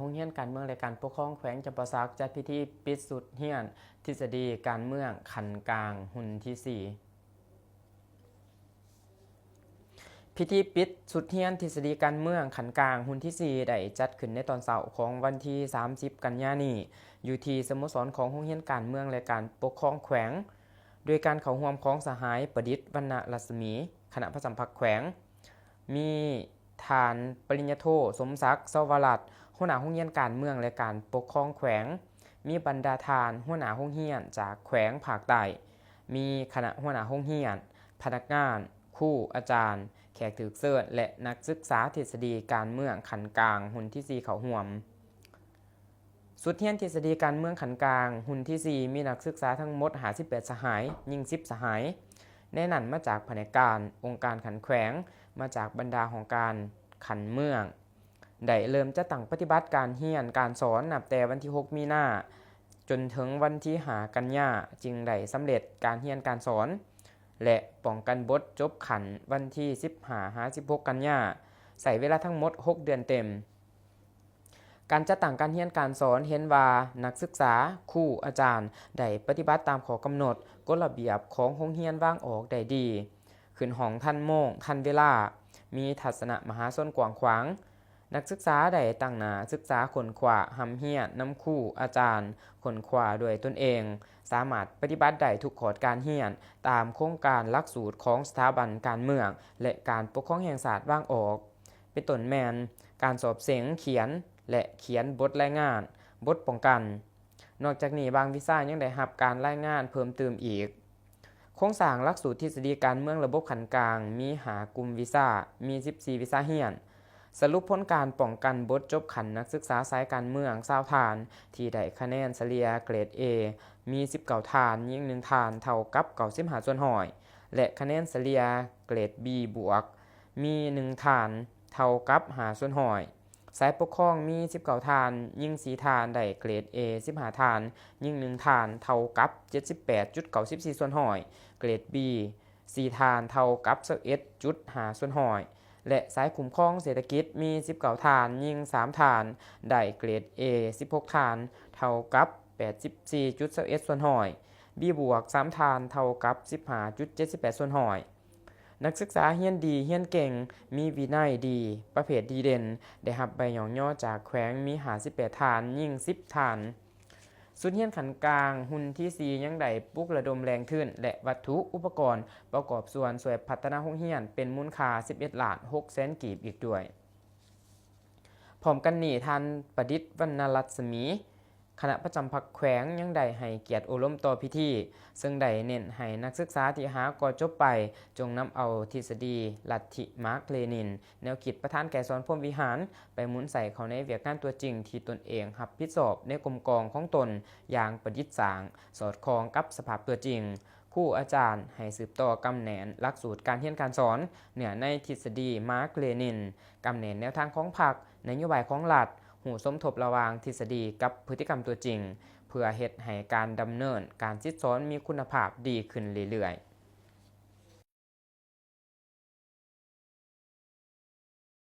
ໂຮງຮຽນການເມືອງ ແລະ ການປົກຄອງແຂວງຈຳປາສັກ ຈັດພິທີປິດຊຸດຮຽນທິດສະດີການເມືອງຂັ້ນກາງຮຸ່ນທີສີ່. ພິທີປິດຊຸດຮຽນທິດສະດີການເມືອງຂັ້ນກາງຮຸ່ນທີສີ່ ໄດ້ຈັດຂຶ້ນໃນຕອນເຊົ້າຂອງວັນທີສາມສິບ ກັນຍານີ້ ຢູ່ທີ່ສະໂມສອນຂອງໂຮງຮຽນການເມືອງ ແລະ ການປົກຄອງແຂວງ ໂດຍການເຂົ້າຮ່ວມຂອງສະຫາຍ ປະດິດ ວັນນະລັດສະໝີ ຄະນະປະຈຳພັກແຂວງ, ມີທ່ານປະລິນຍາໂທ ສົມສັກ ຊາວະລັດ ຫົວໜ້າໂຮງຮຽນການເມືອງ ແລະ ການປົກຄອງແຂວງ, ມີບັນດາທ່ານຫົວໜ້າໂຮງຮຽນຈາກແຂວງພາກໃຕ້, ມີຄະນະຫົວໜ້າໂຮງຮຽນ, ພະນັກງານ, ຄູ, ອາຈານ, ແຂກຖືກເຊີນ ແລະ ນັກສຶກສາທິດສະດີການເມືອງຂັ້ນກາງຮຸ່ນທີສີ່ເຂົ້າຮ່ວມ. ຊຸດຮຽນທິດສະດີການເມືອງຂັ້ນກາງຮຸ່ນທີສີ່ ມີນັກສຶກສາທັງໝົດຫ້າສິບແປດສະຫາຍ, ຍິງສິບສະຫາຍ, ໃນນັ້ນມາຈາກພະແນກການ, ອົງການຂັ້ນແຂວງ, ມາຈາກບັນດາຫ້ອງການຂັ້ນເມືອງ. ໄດ້ເລີ່ມຈັດຕັ້ງປະຕິບັດການຮຽນການສອນ ນັບແຕ່ວັນທີຫົກ ມີນາ ຈົນເຖິງວັນທີຫ້າ ກັນຍາ ຈຶ່ງໄດ້ສຳເລັດການຮຽນການສອນ ແລະ ປ້ອງກັນບົດຈົບຂັ້ນວັນທີສິບຫ້າ ຫາ ສິບຫົກ ກັນຍາ, ໃຊ້ເວລາທັງໝົດຫົກເດືອນເຕັມ. ການຈັດຕັ້ງການຮຽນການສອນເຫັນວ່ານັກສຶກສາ, ຄູ, ອາຈານ ໄດ້ປະຕິບັດຕາມຂໍ້ກຳນົດ, ກົດລະບຽບຂອງໂຮງຮຽນວາງອອກໄດ້ດີ, ຂຶ້ນຫ້ອງທັນໂມງ, ທັນເວລາ, ມີທັດສະນະມະຫາຊົນກວ້າງຂວາງ. ນັກສຶກສາໄດ້ຕັ້ງໜ້າສຶກສາຄົ້ນຄວ້າ, ຮ່ຳຮຽນນຳຄູ, ອາຈານ, ຄົ້ນຄວ້າດ້ວຍຕົນເອງ, ສາມາດປະຕິບັດໄດ້ທຸກຂອດການຮຽນ ຕາມໂຄງການຫຼັກສູດຂອງສະຖາບັນການເມືອງ ແລະ ການປົກຄອງແຫ່ງຊາດວາງອອກ. ເປັນຕົ້ນແມ່ນການສອບເສັງຂຽນ ແລະ ຂຽນບົດລາຍງານ, ບົດປ້ອງກັນ. ນອກຈາກນີ້, ບາງວິຊາຍັງໄດ້ຮັບການລາຍງານເພີ່ມຕື່ມອີກ. ໂຄງສ້າງຫຼັກສູດທິດສະດີການເມືອງລະບົບຂັ້ນກາງມີຫ້າກຸ່ມວິຊາ, ມີສິບສີ່ວິຊາຮຽນ. ສະຫຼຸບຜົນການປ້ອງກັນບົດຈົບຂັ້ນນັກສຶກສາສາຍການເມືອງຊາວທ່ານ ທີ່ໄດ້ຄະແນນສະເລ່ຍເກຣດ A ມີສິບເກົ້າທ່ານ, ຍິງໜຶ່ງທ່ານ, ເທົ່າກັບເກົ້າສິບຫ້າສ່ວນຮ້ອຍ ແລະ ຄະແນນສະເລ່ຍເກຣດ B ບວກ ມີໜຶ່ງທ່ານ, ເທົ່າກັບຫ້າສ່ວນຮ້ອຍ. ສາຍປົກຄອງມີສິບເກົ້າທ່ານ, ຍິງສີ່ທ່ານ, ໄດ້ເກຣດ A ສິບຫ້າທ່ານ, ຍິງໜຶ່ງທ່ານ, ເທົ່າກັບເຈັດສິບແປດຈຸດເກົ້າສິບສີ່ສ່ວນຮ້ອຍ, ເກຣດ B ສີ່ທ່ານ, ເທົ່າກັບຊາວເອັດຈຸດຫ້າສ່ວນຮ້ອຍ ແລະ ສາຍຄຸ້ມຄອງເສດຖະກິດມີສິບເກົ້າທ່ານ, ຍິງສາມທ່ານ, ໄດ້ເກຣດ A ສິບຫົກທ່ານ, ເທົ່າກັບແປດສິບສີ່ຈຸດຊາວເອັດສ່ວນຮ້ອຍ, B ບວກສາມທ່ານ, ເທົ່າກັບສິບຫ້າຈຸດເຈັດສິບແປດສ່ວນຮ້ອຍ. ນັກສຶກສາຮຽນດີ, ຮຽນເກັ່ງ, ມີວິໄນດີ, ປະເພດດີເດັ່ນ, ໄດ້ຮັບໃບຍ້ອງຍໍຈາກແຂວງ ມີຫ້າສິບແປດທ່ານ, ຍິງສິບທ່ານ. ຊຸດຮຽນຂັ້ນກາງຮຸ່ນທີສີ່ ຍັງໄດ້ປຸກລະດົມແຫຼ່ງທຶນ ແລະ ວັດຖຸອຸປະກອນປະກອບສ່ວນຊ່ວຍພັດທະນາໂຮງຮຽນ ເປັນມູນຄ່າສິບເອັດລ້ານຫົກແສນກີບອີກດ້ວຍ. ພ້ອມກັນນີ້, ທ່ານ ປະດິດ ວັນນະລັດສະໝີ ຄະນະປະຈຳພັກແຂວງ ຍັງໄດ້ໃຫ້ກຽດໂອ້ລົມຕໍ່ພິທີ, ເຊິ່ງໄດ້ເນັ້ນໃຫ້ນັກສຶກສາທີ່ຫາກໍຈົບໄປ ຈົ່ງນຳເອົາທິດສະດີລັດທິມາກເລນິນ, ແນວຄິດປະທານໄກສອນ ພົມວິຫານ ໄປໝູນໃສ່ເຂົ້າໃນວຽກງານຕົວຈິງທີ່ຕົນເອງຮັບຜິດຊອບໃນກົມກອງຂອງຕົນຢ່າງປະດິດສ້າງ, ສອດຄ່ອງກັບສະພາບຕົວຈິງ. ຄູອາຈານໃຫ້ສືບຕໍ່ກຳແໜ້ນຫຼັກສູດການຮຽນການສອນ ເນື້ອໃນທິດສະດີມາກເລນິນ, ກຳແໜ້ນແນວທາງຂອງພັກ, ນະໂຍບາຍຂອງລັດ, ຮູ້ສົມທົບລະຫວ່າງທິດສະດີກັບພຶດຕິກຳຕົວຈິງ, ເພື່ອເຮັດໃຫ້ການດຳເນີນການສິດສອນມີຄຸນນະພາບດີຂຶ້ນເລື້ອຍໆ.